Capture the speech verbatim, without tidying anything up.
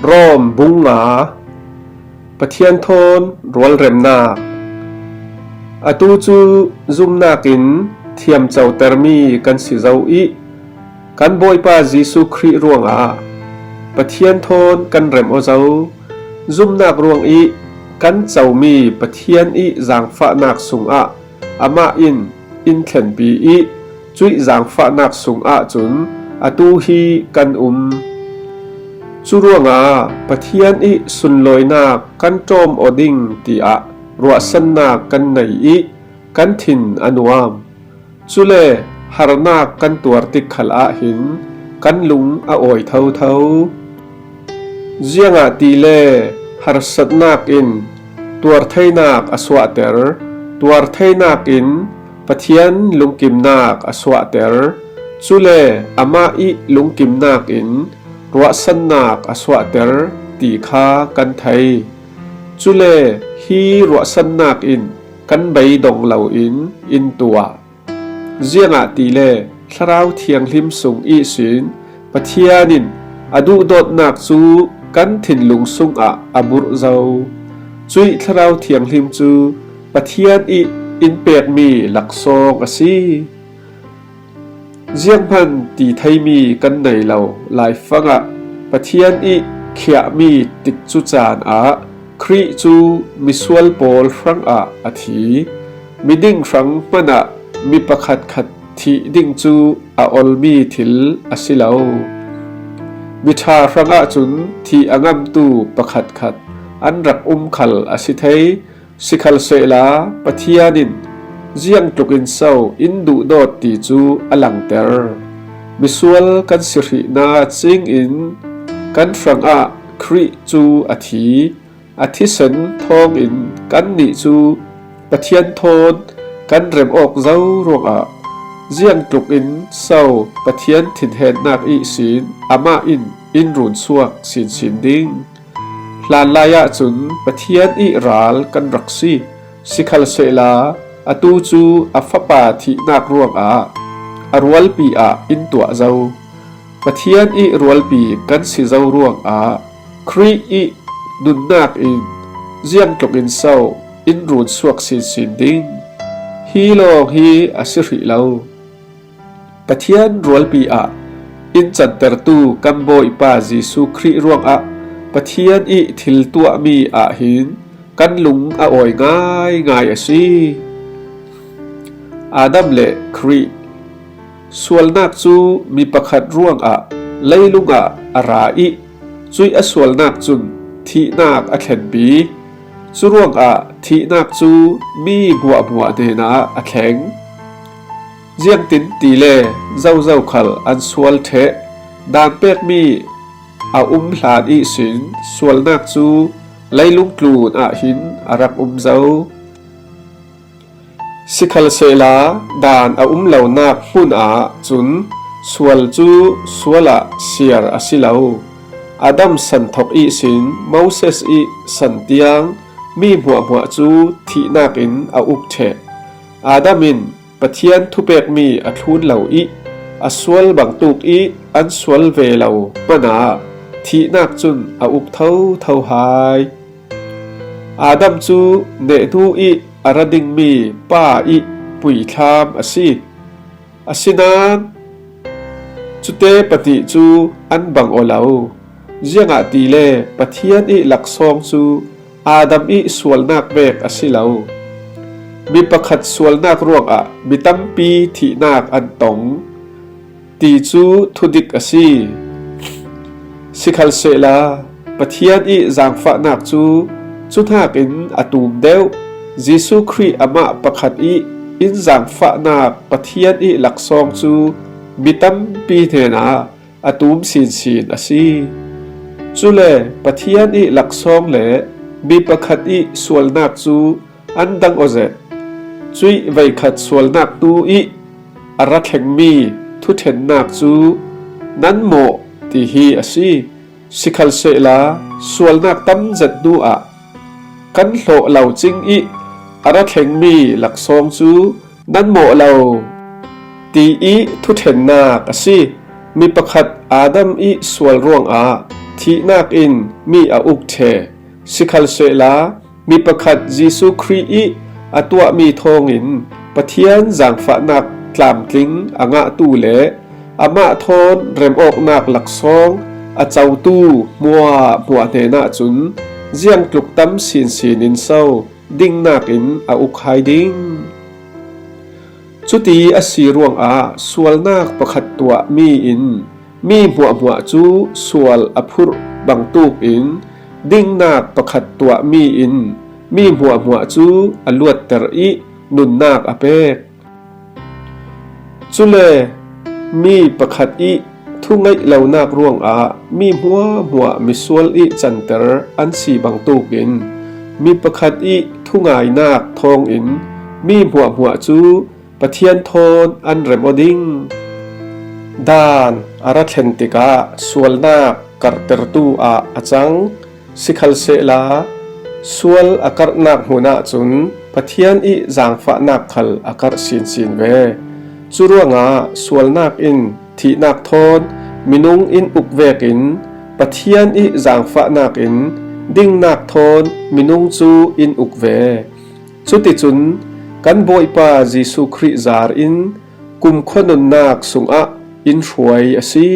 Rom bung nga. Pathian thawn rualremnak. Atu cu zumnak in thiamcotermi kan si zo i kan Bawipa Jesuh Khrih ruangah Pathian thawn kan rem aw zo. Zumnak ruang i kan comi Pathian i zaangfahnak sungah amah in in thlenpi i cuih zaangfahnak sungah cun atu hi kan um. Cu ruangah Pathian i sunlawinak kan ṭawm aw ding tiah ruahsannak kan nei i kan thin a nuam. Cule harnak kan tuar tik khal ah hin kan lung a awi thotho. Ziangahtile harsatnak in tuartheinak a suahter, tuartheinak in Pathian lungkimnak a suahter, cule amah i lungkimnak in ruahsannak a suahter ti kha kan thei. Cule hi ruahsannak in kan beidong loin in tuah. Ziangahtile Thlarau Thianghlim sung ihsin Pathian in a duhdawtnak cu kan thinlung sungah a burh zo. Cuih Thlarau Thianghlim cu Pathian i in pekmi laksawng a si. Zianghman ti theimi kan nei lo laifangah Pathian i khiahmi tikcu caan ah Khrih cu misual pawl hrangah a thi. Miding hrang hmanah mi pakhatkhat thih ding cu a olmi thil a si lo. Miṭha hrangah cun thih a ngamtu pakhatkhat an rak um khal a si thei. Sikhalsehla Pathian in ziangtlukin so in duhdawt ti cu a langter. Misual kan si hrihna cingin kan hrangah Khrih cu a thi. A thisen thawngin kannih cu Pathian thawn kan rem awk zo ruangah ziangtlukin so Pathian thinhennak ihsin amah in in runsuak sinsin ding. Hlanlai ahcun Pathian i ral kan rak si. Sikhalsehla atu cu a Fapa thihnak ruangah a rualpi ah in tuah zo. Pathian i rualpi kan si zo ruangah Khrih i nunnak in ziangtlukin so in runsuak sinsin ding. Hi lawng hi a si hrih lo. Pathian rualpi ah in cantertu kan Bawipa Jesuh Khrih ruangah Pathian i thil tuahmi ah hin kan lung a awi ngaingai a si. Adam le Khrih. Sualnak cu mi pakhat ruangah leilungah a ra i cuih a sualnak cun thihnak a thlenpi. Cu ruangah thihnak cu mi hmuahhmuah hnenah a thleng. Ziangtin tile zozo khal an sual ṭheh. Daan pekmi a um hlan ihsin sualnak cu leilung tlun ah hin a rak um zo. Sikhalsehla daan a um lonak hmun ah cun sual cu sual ah siar a si lo. Adam san thok ihsin Moses i san tiang mi hmuahhmuah cu thihnak in a uk ṭheh. Adam in Pathian thupekmi a thlun lo i a sual bangtuk i an sual ve lo hmanah thihnak cun a uk thotho hai. Adam cu nehhnu i a ra dingmi pa i puithlam a si. Asinain cute pahnih cu an bang aw lo. Ziangahtile Pathian i laksawng cu Adam i sualnak vek a si lo. Mi pakhat sualnak ruangah mi tampi thihnak an tong ti cu thudik a si. Sikhalsehla Pathian i zaangfahnak cu cuhnakin a tum deuh. Jesuh Khrih amah pakhat i in zaangfahnak Pathian i laksawng cu mi tampi hnenah a tum sinsin a si. Cule Pathian i laksawng le mi pakhat i sualnak cu an dang aw zet. Cuih veikhat sualnak tu i a ra thlengmi thuṭhennak cu nan mawh ti hi a si. Sikhalsehla sualnak tam zet hnu ah kan hlawh lo cing i a ra thlengmi laksawng cu nan mawh lo ti i thuṭhennak a si. Mi pakhat Adam i sual ruangah Thihnak in mi a uk ṭhe. Sikhalsehla mi pakhat Jesuh Khrih ih a tuahmi thawngin Pathian zaangfahnak tlamtling a ngahtu le amah thawn remawknak laksawng a cotu hmuahhmuah hnenah cun ziangtluk tam sinsin in so dingnak in a uk hai ding. Cuti a si ruangah sualnak pakhat tuahmi in mi hmuahhmuah cu sual a phurh bangtuk in dingnak pakhat tuahmi in mi hmuahhmuah cu a luatter ih nunnak a pek. Cule mi pakhat ih thungeih lonak ruangah mi hmuahhmuah misual ih canter an si bangtuk in mi pakhat ih thungainak thawngin mi hmuahhmuah cu Pathian thawn an rem aw ding. Daan a ra thlen tikah sualnak karhtertu ah a cang. Sikhalsehla sual a karhnak hmun ahcun Pathian ih zaangfahnak khal a karh sinsin ve. Curuangah sualnak in thihnak thawn minung in uk vekin Pathian ih zaangfahnak in dingnak thawn minung cu in uk ve. Cuticun kan Bawipa Jesuh Khrih zar in kumkhua nunnak sungah in hruai a si.